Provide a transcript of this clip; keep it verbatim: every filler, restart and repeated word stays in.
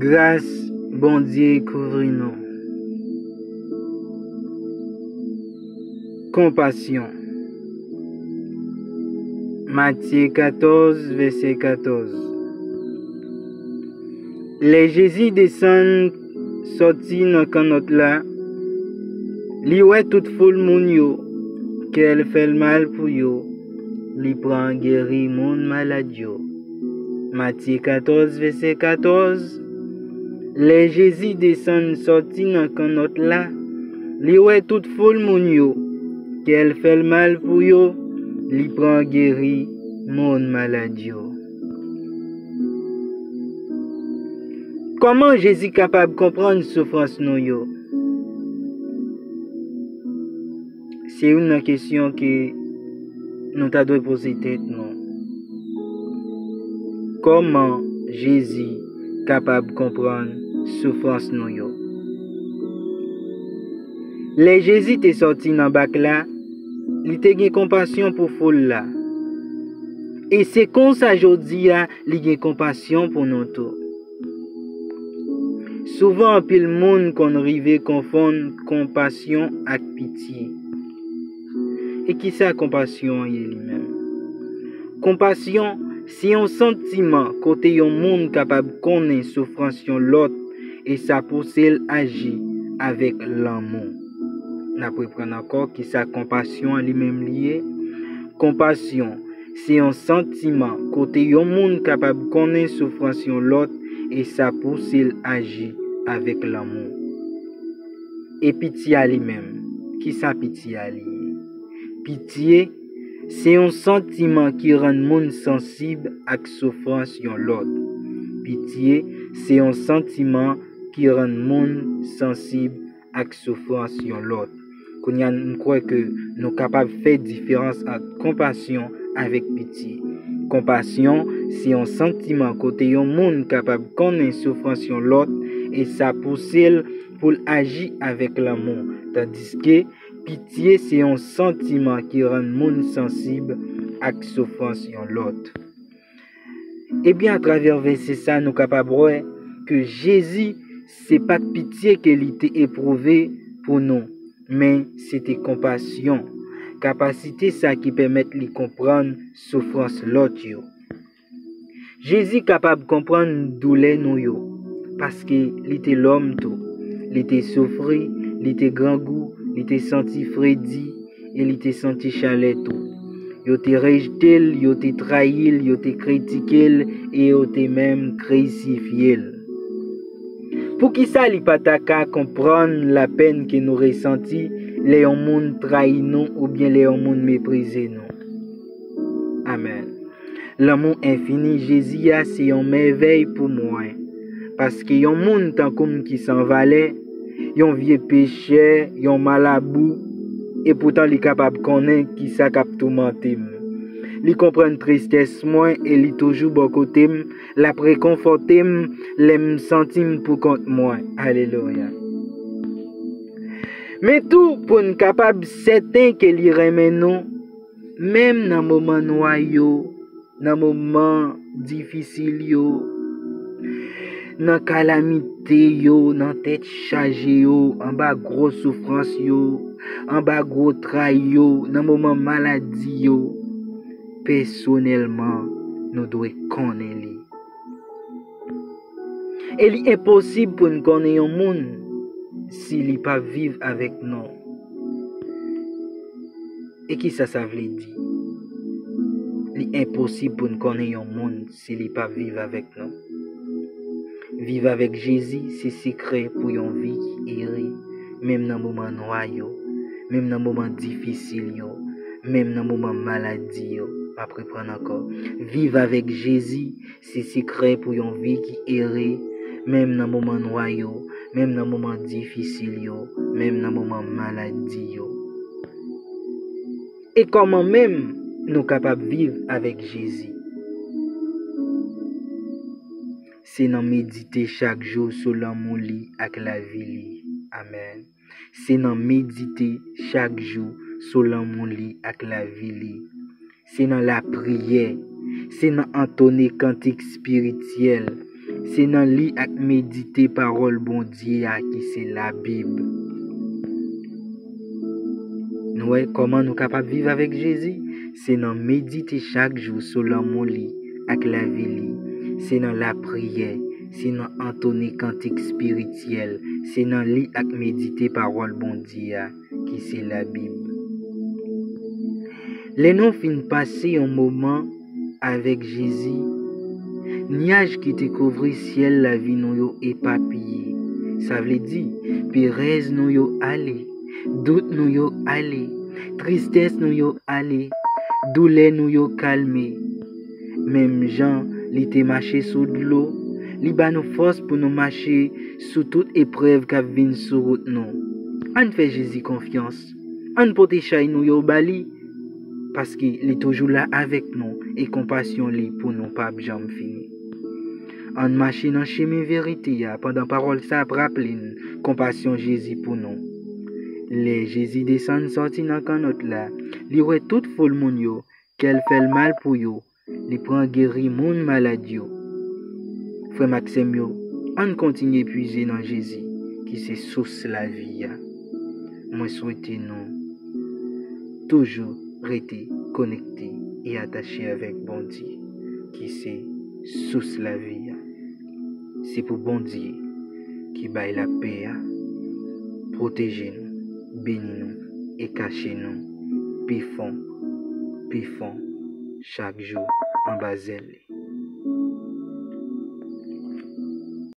Gras Bondye kouvri nou. Konpasyon. Matye katòz, vèsè katòz. Lè Jezi desann sòti nan kannòt la, li wè tout foul moun yo, kè l fè l mal pou yo, li pran geri moun malad yo. Matye katòz, vèsè katòz. Lè Jezi desann sòti nan kannòt la, li wè tout foul moun yo, kè l fè l mal pou yo, li pran geri moun malad yo. Kòman Jezi kapab konprann soufrans nou yo? Se youn nan kesyon ke nou ta dwe poze tèt nou. Kòman Jezi kapab konprann soufrans nou yo? Lè Jezi te sòti nan bak la, li te gen konpasyon pou foul la. E se konsa jodi a, li gen konpasyon pou nou tou. Souvan, anpil moun konn rive konfonn konpasyon ak pitye. E ki sa konpasyon an ye li menm? Konpasyon se yon santiman kote yon moun kapab konnen soufrans yon lòt e sa pouse l aji avèk lanmou. N ap reprann ankò ki sa konpasyon an li menm li ye. Konpasyon se yon santiman kote yon moun kapab konnen soufrans yon lòt e sa pouse l aji avèk lanmou. E pitye a li menm, ki sa pitye a li ye? Pitye se yon santiman ki rann moun sansib ak soufrans yon lòt. Pitye se yon santiman ki rann moun sansib ak soufrans yon lòt. Kounye a, m kwè ke nou kapab fè diferans ant konpasyon avèk pitye. Konpasyon se yon santiman kote yon moun kapab konnen soufrans yon lòt e sa pouse l pou l aji avèk lanmou, tandiske pitye se yon santiman ki rann moun sansib ak soufrans yon lòt. Ebyen, atravè vèsè sa, nou kapab wè ke Jezi, se pa t pitye ke li te epwouve pou nou, men se te konpasyon, kapasite sa ki pèmèt li konprann soufrans lòt yo. Jezi kapab konprann doulè nou yo, paske li te lòm tou. Li te soufri, li te grangou, li te santi fredi, e li te santi chalè tou. Yo te rejte l, yo te trayi l, yo te kritike l, e yo te menm krisifye l. Poukisa li pa ta ka konprann lapèn ke nou resanti lè yon moun trayi nou oubyen lè yon moun meprize nou? Amèn. Lanmou enfini Jezi a se yon mèvèy pou mwen, paske yon moun tankou m ki san valè, yon vye pechè, yon malabou, epoutan li kapab konnen ki sa k ap toumante m. Li konprann tristès mwen e li toujou bò kote m, l ap rekonfòte m lè m santi m poukont mwen. Alelouya. Men tou, pou n kapab sèten ke li renmen nou, menm nan moman nwa yo, nan moman difisil yo, nan kalamite yo, nan tèt chaje yo, anba gwo soufrans yo, anba gwo tray yo, nan moman maladi yo, pèsonèlman, nou dwe konnen li. E li enposib pou n konnen yon moun si li pa viv avèk nou. E ki sa sa vle di? Li enposib pou n konnen yon moun si li pa viv avèk nou. Viv avèk Jezi se sekrè pou yon vi ki ere, menm nan moman nwa yo, menm nan moman difisil yo, menm nan moman maladi yo. M ap reprann ankò. Viv avèk Jezi se sekrè pou yon vi ki ere, menm nan moman nwa yo, menm nan moman difisil yo, menm nan moman maladi yo. E kòman menm nou kapab viv avèk Jezi? Se nan medite chak jou sou lanmou li ak lavi li. Amèn. Se nan medite chak jou sou lanmou li ak lavi li. Se nan lapriyè. Se nan antone kantik espirityèl. Se nan li ak medite pawòl Bondye a ki se Labib. Nou wè kòman nou kapab viv avèk Jezi? Se nan medite chak jou sou lanmou li ak lavi li. Se nan lapriyè, se nan antone kantik espirityèl, se nan li ak medite pawòl Bondye a ki se Labib. Lè nou fin pase yon moman avèk Jezi, nyaj ki te kouvri syèl lavi nou yo epapiye. Sa vle di, perèz nou yo ale, dout nou yo ale, tristès nou yo ale, doulè nou yo kalme. Menm jan li te mache sou dlo, li ba nou fòs pou nou mache sou tout eprèv k ap vin sou wout nou. Ann fè Jezi konfyans. Ann pote chay nou yo ba li, paske li toujou la avèk nou e konpasyon li pou nou p ap janm fini. Ann mache nan chemen verite a pandan pawòl sa ap raple n konpasyon Jezi pou nou. Lè Jezi desann sòti nan kannòt la, li wè tout foul moun yo, kè l fè l mal pou yo, li pran geri moun malad yo. Frè m ak sè m yo, ann kontinye puize nan Jezi, ki se sous lavi a. Mwen swete nou toujou rete konekte e atache avèk Bondye, ki se sous lavi a. Se pou Bondye ki bay lapè a pwoteje nou, beni nou e kache nou pi fon, pi fon, chak jou anba zèl li.